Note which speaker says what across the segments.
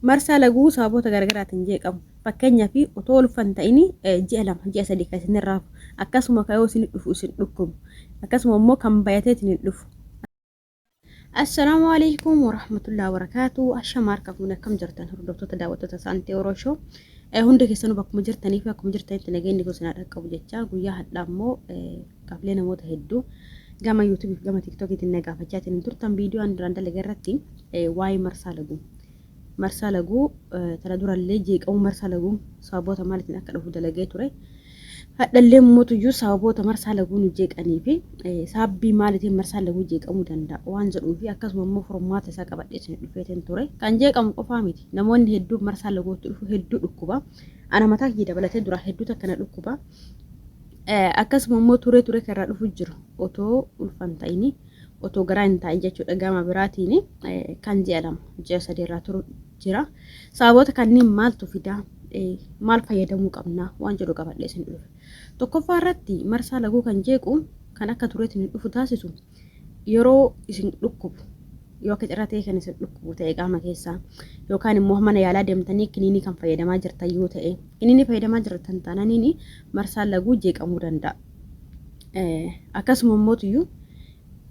Speaker 1: Marsaa laguu sababoota garaagaraatiin jeeqamu. Fakkeenyaaf otoo ulfa hin ta'in ji'a 2, ji'a 3 kan isinirraa hafu. Akkasuma kan yoo isin dhufu isin dhukkubu. Akkasuma immoo kan bayateetiin hin dhufu. Assalaamu alaikum warahmatullahi wabarakatuh. Ashama harka fuune akkam jirtan hordoftoota daawwattoota Saantee Oromoo Show. Hunda keessanuu bakkuma jirtanii fi akkuma jirtanitti nageenyi koo isin haa dhaqqabu jecha guyyaa hadhaa immoo gaafilee namoota hedduu gama YouTube fi gama TikTokiitiin na gaafachaa turtan viidiyoo an duraan dalage irratti waa'ee marsaa laguu. Marsaa laguu tana durallee jeeqamuu marsaa laguu sababoota maaliitiin akka dhufu dalagee ture. Hadhallee mootuyyuu sababoota marsaa laguu nu jeeqanii fi sababii maaliitiin marsaa laguu jeeqamuu danda'a waan jedhuu fi akkasuma immoo furmaata isaa qabadhee isin dhufeetiin ture. Kan jeeqamu qofaa miti. Namoonni hedduu marsaa laguutti dhufu hedduu dhukkuba. Ana mataa kiyya dabalatee dura hedduu takka na dhukkuba. Akkasuma immoo turee turee kan irraa dhufu jiru otoo ulfa hin ta'ini otoo garaa hin taa'in jechuudha gama biraatiin kan ji'a 2 ji'a 3 irraa turu jira. Sababoota kanneen maaltu fida maal fayyadamuu qabna waan jedhu qabadhee isin dhufe. Tokkoffaa irratti marsaa laguu kan jeequ kan akka tureetiin hin dhufu taasisu yeroo isin dhukkubu yoo akka carraa ta'e kan isin dhukkubu ta'e qaama keessaa yookaan immoo mana yaalaa deemtanii kiniinii kan fayyadamaa jirtan yoo ta'e kiniinii fayyadamaa jirtan taananiin marsaan laguu jeeqamuu danda'a. Akkasuma immoo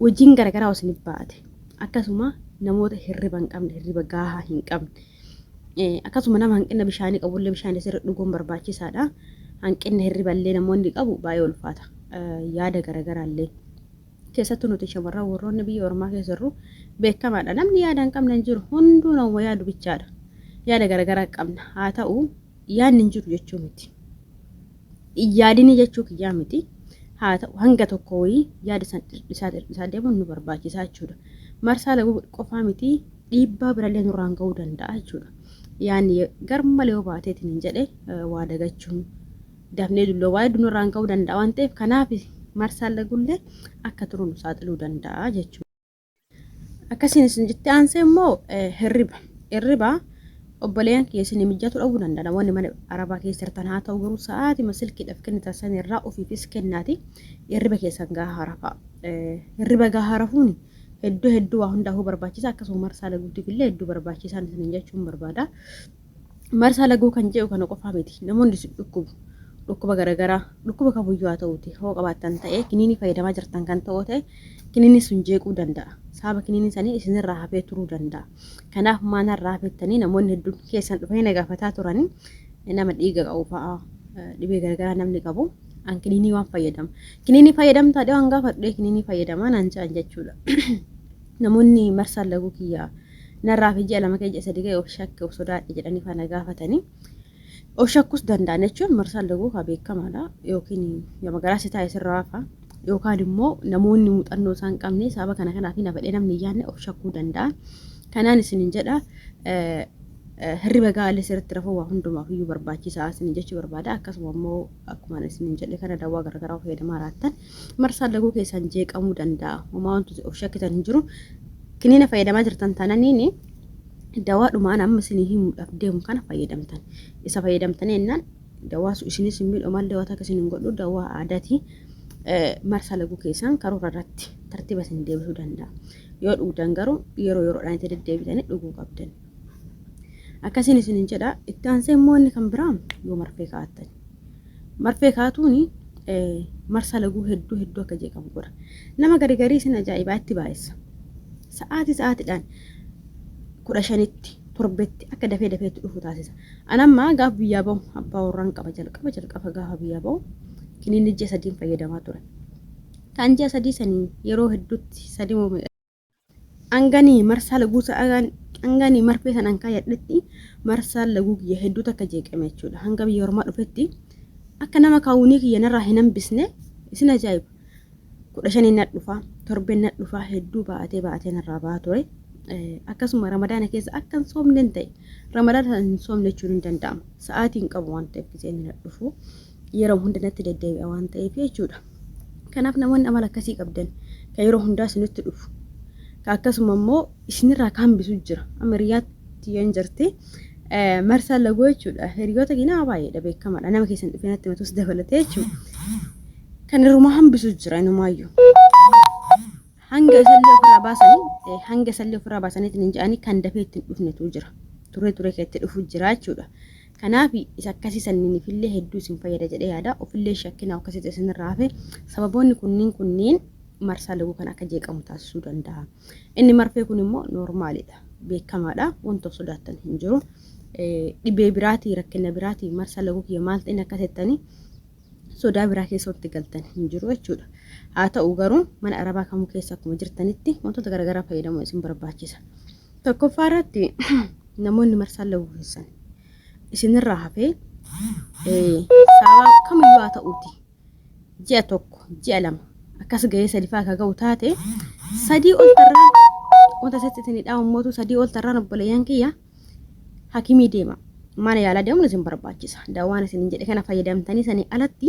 Speaker 1: hojiin garaagaraa isiniif baate akkasuma namoota hirriba hin qabne hirriba gahaa hin qabne akkasuma nama hanqina bishaanii qabullee bishaan sirrii dhuguun barbaachisaadha. Hanqinna hirriba illee namoonni qabu baay'ee ulfaata. Yaada garaagaraa illee keessattuu nuti shamarran warroonni biyya ormaa keessa jirru beekamaadha. Namni yaada hin qabne hin jiru. Hunduu nama yaadu bichaadha. Yaada garaagaraa qabna. Haa ta'u yaadni hin jiru jechuu miti. Yaadini jechuu kiyyaa miti. Haa ta'u hanga tokko wayii yaada san dhisaa dhisaa deemuun nu barbaachisaa jechuudha. Marsaa laguu qofaa miti dhiibbaa birallee nurraan ga'uu danda'a jechuudha. Yaanni garmalee yoo baateetiin hin jedhe waa dagachuun dafnee dulloo waa hedduu nurraan ga'uu danda'a waan ta'eef kanaaf marsaan lagullee akka turu nu saaxiluu danda'a jechuudha. Akkasiin isin jettee aansee immoo hirriba. Hirriba obboleeyyan kiyya isin mijatu dhabuu danda'a. Namoonni mana arabaa keessa jirtan haa ta'u garuu sa'aatima silkiidhaaf kennitan san irraa ofiifis kennaati hirriba keessan gahaa rafaa. Hirriba gahaa rafuun hedduu hedduu waa hundaafuu barbaachisa akkasuma marsaa laguutiif illee hedduu barbaachisaan isiniin jechuun barbaada. Marsaa laguu kan jedhu kana qofaa miti. Namoonni isin dhukkubu. Dhukkuba garaagaraa dhukkuba kamiyyuu haa ta'uuti hoo qabaattan ta'ee kiniinii fayyadamaa jirtan kan ta'u ta'e kiniinii sun jeequu danda'a. Sababa kiniinii sanii isinirraa hafee turuu danda'a. Kanaaf maanarraa hafettanii namoonni hedduun keessan dhufanii na gaafataa turanii nama dhiiga qabu fa'aa dhibee garaagaraa namni qabu an kiniinii waan fayyadama. Kiniinii fayyadamtaa dhiyoo an gaafadhu kiniinii fayyadamaa naan jedhan jechuudha. Namoonni marsaan laguu kiyyaa narraa fi ji'a 2 kee ji'a 3 ga'e of shakke of sodaadhe jedhanii faana gaafatanii. Of shakkus danda'an jechuun marsaan laguu kaa beekamaadha yookiin yoo garaa si taa'e sirraa hafa yookaan immoo namoonni muuxannoo isaan qabne sababa kana kanaaf na fedhee namni hin yaadne of shakkuu danda'a. Kanaan isinin jedha hirriba gahaa sirriitti rafuu waa hundumaaf iyyuu barbaachisaa isinin jechuu barbaada. Akkasuma immoo akkuma isinin jedhe kana dawaa garaagaraa fayyadamaa raattan marsaan laguu keessan jeeqamuu danda'a. Homaa wanti of shakkitan hin jiru. Kiniina fayyadamaa jirtan taananiin dawaa dhumaan amma isinii himuudhaaf deemu kana fayyadamtan. Isa fayyadamtanii jennaan dawaa sun isinis hin miidhu malee waan akka isin hin godhu dawaa aadaati. Marsaa laguu keessan karoora irratti tartiiba isin deebisuu danda'a. Yoo dhugdan garuu yeroo yeroodhaan itti deddeebitanii dhuguu qabdan. Akkasiin isinin jedha. Itti aansee immoo inni kan biraa yoo marfee kaa'attan. Marfee kaa'atuun marsaa laguu hedduu hedduu akka jeeqamu godha. Nama gari garii isin ajaa'ibaa itti baay'isa. Sa'aatii sa'aatiidhaan 15tti torbetti akka dafee dafee itti dhufu taasisa. An amma gaafa biyyaa bahu abbaa warraan qaba jalqaba jalqaba gaafa biyyaa bahu kiniinni ji'a sadiin fayyadamaa ture. Kan ji'a sadii sanii yeroo hedduutti sadii moo hangani marsaa laguu hangani marfee san kaayadhetti marsaan laguu kiyya hedduu takka jeeqame jechuudha. Hanga biyya ormaa dhufetti akka nama kaawunii kiyya narraa hin hambisne isin ajaa'iba. 15 na dhufa torbeen na dhufa hedduu baatee baatee narraa bahaa ture. Akkasuma ramadaana keessa akka hin soomne hin ta'e ramadaana hin soomne jechuun hin danda'amu. Sa'aatii hin qabu waan ta'eef gisee inni na dhufu yeroo hunda natti deddeebi'a waan ta'eef jechuudha. Kanaaf namoonni amala akkasii qabdan kan yeroo hundaa isinitti dhufu kan akkasuma immoo isinirraa kan hambisu jira. Amma hiriyaatti yoo hin jirti marsaan laguu jechuudha. Hiriyoota keenyaa baay'eedha beekamaadha. Nama keessan dhufee natti matus dabalatee jechuudha. Kan irrumaa hambisu jira inumaayyuu. Hanga isallee ofirraa baasanii hanga isallee ofirraa baasaniitiin hin jedhanii kan dafee ittiin dhufnetu jira. Turee turee kan itti dhufu jira jechuudha. Kanaaf isa akkasii sanniinifillee hedduu isin fayyada jedhee yaada. Ofillee shakkinaa akkasitti isinirraa hafe sababoonni kunniin kunniin marsaa laguu kan akka jeeqamu taasisuu danda'a. Inni marfee kun immoo noormaalidha. Beekamaadha. Wanta of sodaattan hin jiru. Dhibee biraatii rakkina biraatii marsaa laguu kiyya maal ta'in akka jettanii sodaa biraa keessa wanti galtan hin jiru jechuudha. Haa ta'u garuu mana arabaa kamuu keessa akkuma jirtanitti wantoota garaagaraa fayyadamuun isin barbaachisa. Tokkoffaa irratti namoonni marsaan laguu keessan isinirraa hafee sababa kamiyyuu haa ta'uuti ji'a tokko ji'a lama akkas ga'ee sadifaa akka ga'u taate sadii ol tarraan wanta isatti isin hidhaa ummatu sadii ol tarraan obboleeyyan kiyya hakimii deema. Mana yaalaa deemuun isin barbaachisa. Dawaan isin jedhe kana fayyadamtanii sanii alatti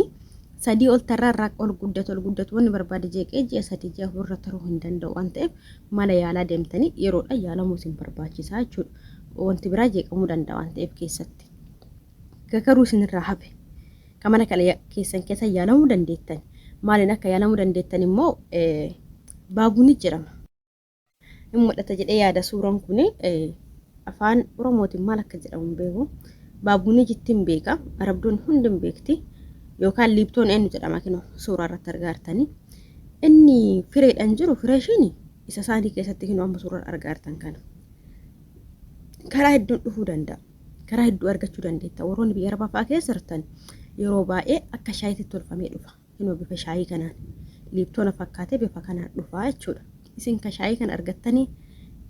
Speaker 1: sadii ol tarraa irraa ol guddatu ol guddatu wanni barbaade jeeqee ji'a sadii ji'a afur irra taruu hin danda'u waan ta'eef mana yaalaa deemtanii yeroodha yaalamuu isin barbaachisa jechuudha. Wanti biraa jeeqamuu danda'a waan ta'eef keessatti. Gagaruu isinirraa hafe. Kan mana kana keessan keessa yaalamuu dandeettan. Maaliin akka yaalamuu dandeettan immoo baabuun jedhama. Hin mul'ata jedhee yaada suuraan kun afaan Oromootiin maal akka jedhamu hin beeku. Baabuunii jitti hin beeka. Arabdoon hundi hin beekti. Yookaan liiptoon eenyu jedhama kinoo suuraa irratti argaa jirtanii. Inni fireedhaan jiru fireeshiin isa isaanii keessatti kinoo amma suuraa argaa jirtan kana. Karaa hedduun dhufuu danda'a. Karaa hedduu argachuu dandeetta. Warroonni biyya Arabaa fa'aa keessa jirtan yeroo baay'ee akka shaayiitti tolfamee dhufa. Kinoo bifa shaayii kanaan liiptoona fakkaatee bifa kanaan dhufaa jechuudha. Isin ka shaayii kana argattanii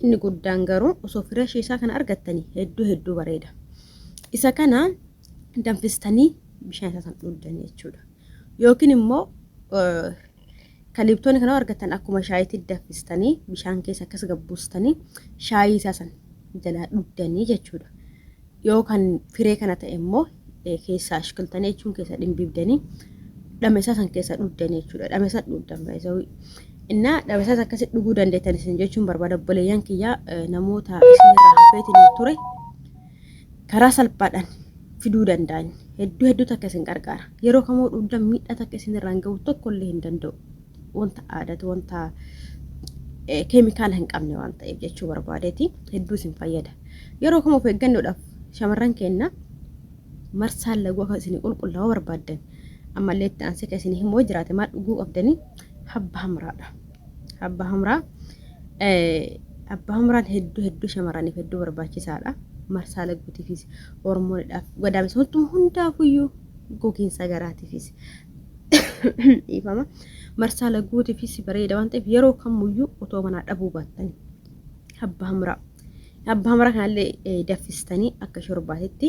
Speaker 1: inni guddaan garuu osoo fireeshii isaa kana argattanii hedduu hedduu bareeda. Isa kana danfistanii bishaan isaa san dhugdanii jechuudha. Yookiin immoo ka liiptooni kana argattan akkuma shaayiitti danfistanii bishaan keessa akkas gabbuustanii shaayii isaa san jalaa dhugdanii jechuudha. Yoo kan firee kana ta'e immoo keessaa ashkiltanii jechuun keessa dhimbiibdanii dhama isaa san keessa dhugdanii jechuudha. Dhama isaa dhugdan baay'isawii. Innaa dhama isaas akkasi dhuguu dandeettan isin jechuun barbaada obboleeyyan kiyyaa namoota isinirraa hafeetiin ture karaa salphaadhaan fiduu danda'an hedduu hedduu takka isin qarqaara. Yeroo kamuu dhugdan miidhaa takka isinirraan ga'u tokko illee hin danda'u. Wanta aadaati wanta keemikaala hin qabne waan ta'eef jechuu barbaadeeti hedduu isin fayyada. Yeroo kam of eeggannoodhaaf shamarran keenya marsaan laguu akka isin qulqullaa'uu barbaaddan ammallee itti aansee kan isin himoo jiraate maal dhuguu qabdanii habba hamraadha. Habba hamraa habba hamraan hedduu hedduu shamarraniif hedduu barbaachisaadha. Marsaa laguutiifis hormooniidhaaf gadaamessa hundaafuyyuu gogiinsa garaatiifis dhiifama. Marsaa laguutiifis bareeda waan ta'eef yeroo kamuyyuu otoo manaa dhabuu baattanii habba hamraa. Habba hamraa kanallee daffistanii akka shorbaatitti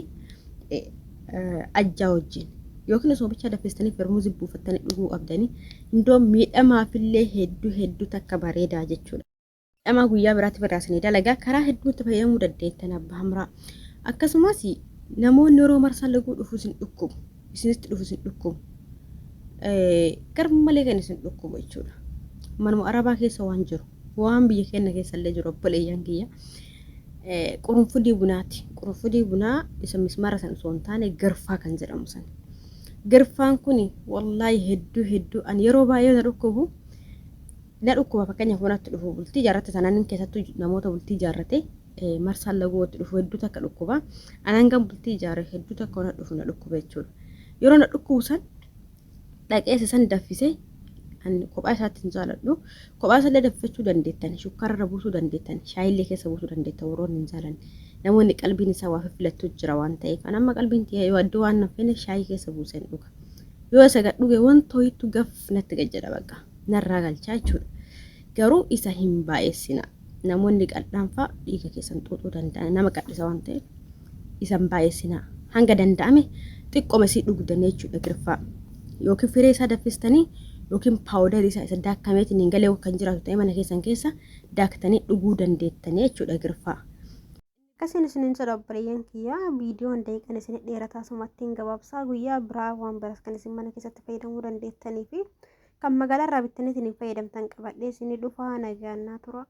Speaker 1: ajjaa wajjin yookiin osoo bichaa daffistanii fermuuzii buufattanii dhuguu qabdanii indoo miidhamaafillee hedduu hedduu takka bareedaa jechuudha. Miidhamaa guyyaa biraatti birraasanii dalagaa karaa hedduu itti fayyadamuu dandeettan habba hamraa. Akkasumas namoonni yeroo marsaa laguu dhufu isin dhukkubu. Isinitti dhufu isin dhukkubu. Garmalee kan isin dhukkubu jechuudha. Manuma arabaa keessa waan jiru. Waan biyya keenya keessa illee jiru obboleeyyan kiyya. Qurunfudii bunaati. Qurunfudii bunaa isa mismaara san osoo hin taane garfaa kan jedhamu san. Garfaan kun wallaahi hedduu hedduu ani yeroo baay'ee na dhukkubu na dhukkuba fakkeenyaaf wanatti dhufu bultii ijaarratte sanaan keessattuu namoota bultii ijaarrate marsaan laguu watti dhufu hedduu takka dhukkuba. Anaan kan bultii ijaarre hedduu takka wana dhufu na dhukkuba jechuudha. Yeroo na dhukkubu san dhaqee isa san daffisee ani kophaa isaatti hin jaaladhu. Kophaa isallee daffachuu dandeettan, shukkaara irra buusuu dandeettan, shaayillee keessa buusuu dandeettan warroonni hin jaalanne. Namoonni qalbiin isaa waa fiffilattu jira waan ta'eef. Ani amma qalbiin tiyya yoo addoo waan na feene shaayii keessa buuseen dhuga. Yoo isa gad dhuge wanta wayiitu gaf natti gad jedha bakka. Narraa galchaa jechuudha. Garuu isa hin baay'essina. Namoonni qal'aan fa'a dhiiga keessan xuuxuu danda'an nama qal'isa waan ta'eef isa hin baay'essinaa. Hanga danda'ame xiqqoma isii dhugdanii jechuudha girfaa. Yookiin firee isaa daffistanii yookiin paawudarii isaa isa daakkameetiin hin galee kan jiraatu ta'e mana keessan keessa daaktanii dhuguu dandeettanii jechuudha girfaa.
Speaker 2: Akkasiin isinin jedha obboleeyyan kiyya viidiyoon daqiiqan isin dheerataa sumatti hin gabaabsaa guyyaa biraa waan biraas kan isin mana keessatti fayyadamuu dandeettanii fi kan magaalaa irraa bittanii isin fayyadamtan qabadhee isin dhufaa nagaan naa tura.